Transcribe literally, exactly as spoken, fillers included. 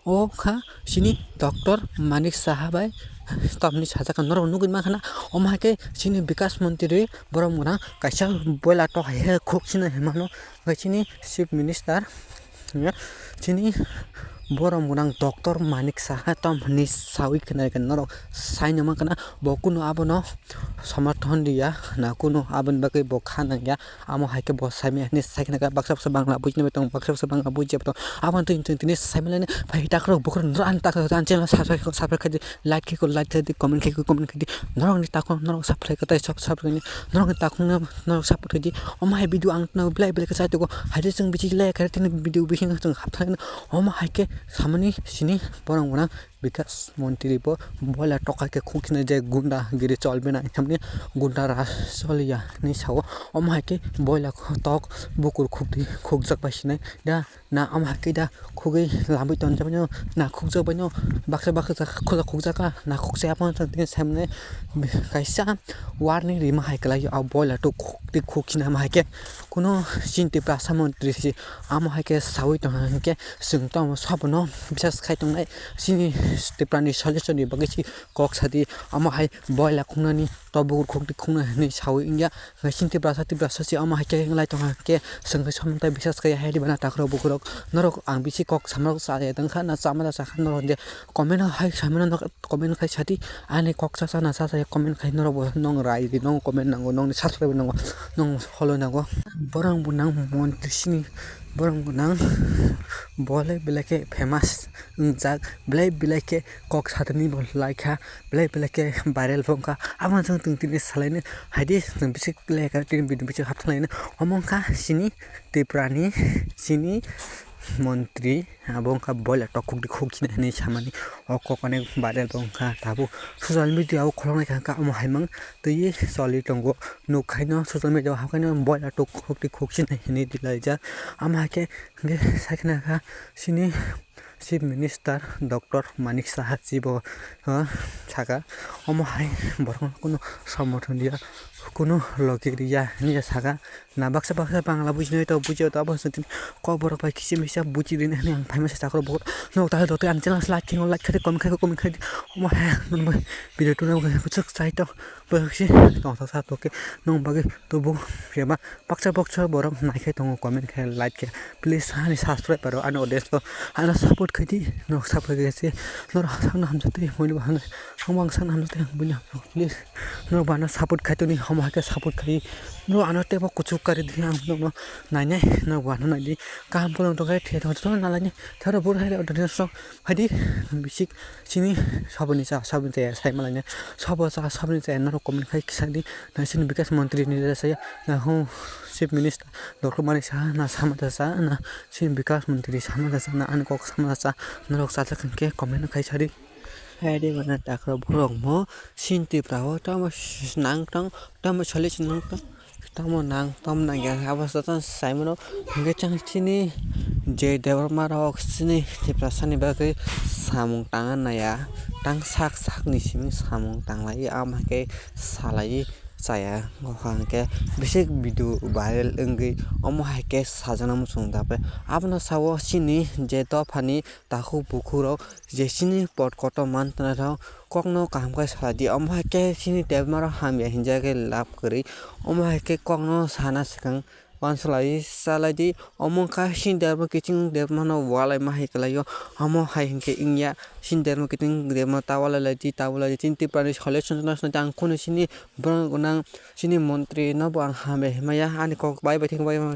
O kha chini Doctor Manik Saha bai tamni sajak norok nugwi mankha na, omo hai khe chini Bikas Montri borok mwnang kaisa boila tok hai khe khuk sina hinmano, chini Chief Minister chini borok mwnang Doctor Manik Saha tamni sawi khna norok saino mankha na, bo kunu abono somorthon riya na, kunu aboni bagwi bo kha nangya. Amo hai khe bo saimaya hinwi sai khna kha, baksa baksa Bangla bujinai bai tongo, baksa baksa Bangla bujiya bai tongo. Aboni twi chwng tini saimalaini phai takhorok bukhuk norok ani takhorok ani channel subscribe khaidi, like khaiko like khaidi, comment khaiko comment khaidi. Norokni takhorok norok subscribe khatai subscribe khaini, norokni takhorokno norok support khaidi. Omo hai video ang belai belai khe chai tongo. Haide chwng bichik le khe tini video bising chwng hapthai omo hai khe samani sini borok mwnang Bikas Montri bo boila tok hai khe khuk sina je gunda giri cholbina hinwi gunda raj choliya hinwi sao. Omo hai khe boila tok bukur khukdi khukjak bai sinai da na, omo hai khe da khugwi lamwi tonjak baino na khukjak baino baksa baksa khula khukjak kha na khuksa yapon tini saimne kaisa warning rima hai kwlai o boila tok khukdi khuk sina omo hai khe kuno chini Tiprasa montri si amo hai khe sawi tongkha hinkhe chwng tamo sabono bisas khai tongnai chini Tiprani solution ni bagwi si kok sadi amo hai boila khungnani tok bukur khukdi khungna hinwi sawi wngya. Chini Tiprasa Tiprasa si amo hai khe wnglai tongkha hinkhe chwng khe samung tai bisas khai hai ribana takhorok bukhurok norok ang bisi kok samarok chaya tongkha na chama da chakha norok je comment hai samano comment khai sadi. Ani kok cha cha na cha cha comment khai norok bo nong rai di, nong comment nango, nongni subscribe nango, nong follow nango. Borok bo nang montri sini, borok bo nang bolai belai khe famous wngjak, belai belai khe kok satani bo laikha, belai belai khe viral bo wngkha. Amo chwng tini salaini haidi chwng bisik lekha tini video bisik hapsalaini omo wngkha sini Tiprani sini montri. Abo wngkha boila tok khukdi khuk sina hinwi samani o kok onek viral bo wngkha. Tabuk social media o kholongnai kha, omo hai mang twi choli tongo. Nukhaino social media o hakhaino boila tok khukdi khuk sina hinwi dilaijak. Amo hai khe hwnkhe sakhna kha chini Chief Minister Doctor Manik Saha chibo saka omo hai borokno kunu somorthon riya, kunu logi riya hinwi saka. Na baksa baksa Bangla bujinai to bujiya to abo se kokborok bai kisa misa buji rini hinwi ang phaima se takhorok bukhuk nok takhai dote ang channel like khe like khaidi comment khai comment khaidi omo hai ang video tuna bukhuk chai to bukhuk se tongthok sa to khe nong bagwi to bu khe ma baksa baksa borok nai khe tongo comment khe like khe please ani subscribe aro ani audience to ano support khaidi nok subscribe khe se norok sakno hamjak twi moni bo hano ang bo ang sakno hamjak twi ang buino hamjak please. Norok bo ano support khai toni, omo hai khe support khai. Norok ano teibo kuchuk kari di, ang norokno nainai, norok bo ano nai di. Kaham phano tongkhe, thia tongkhe, jotono nalaini. Thero boro hai rok, sok, hai di, bisik, sini, saboni cha, saboni cha, sai malaini. Sabo cha, saboni cha, norok comment khai kisa di. Na sini Bikas Montri ni saya, na hum, Chief Minister, Doctor Manik Saha, na sama cha, na sini Bikas Montri sama cha, na ani kok sama cha, norok cha cha khe comment khai sadi. Hai de bana takhro borok mo sin Tripura o tamo s-, nang tong, tamo soli si nang tong, tamo nang, tamo nang ya, abo sa tang sai mano. Hingke chang chini je Debbarma rok chini Tiprasa ni bagwi samung tang naya, tang sak sak ni simi samung tang lai, ama ke salai chaya, hingke bisik video viral wngwi, omo hai ke sajana muchung dape. Abono sao chini je dophani takhuk bukhuk rok je chini pot kotor mantwna rok kokno kaham khe salai di. Omo hai khe chini Debbarma rok hamya hinjagwi lab kwrwi. Omo hai khe kokno sana swkang uansuk lai salai di. Omo wngkha chini Debbarma kiching Debbarma no ualai ma hai kwlai o. Omo hai hinkhe wngya chini Debbarma kiching Debbarma ta ualai lai di, ta ualai di. Chini Tripura ni solution no swnai di, ang kunu chini borok gwnang chini montri no bo ang hamya hinmaya, ani kok bai bai thik bai bai.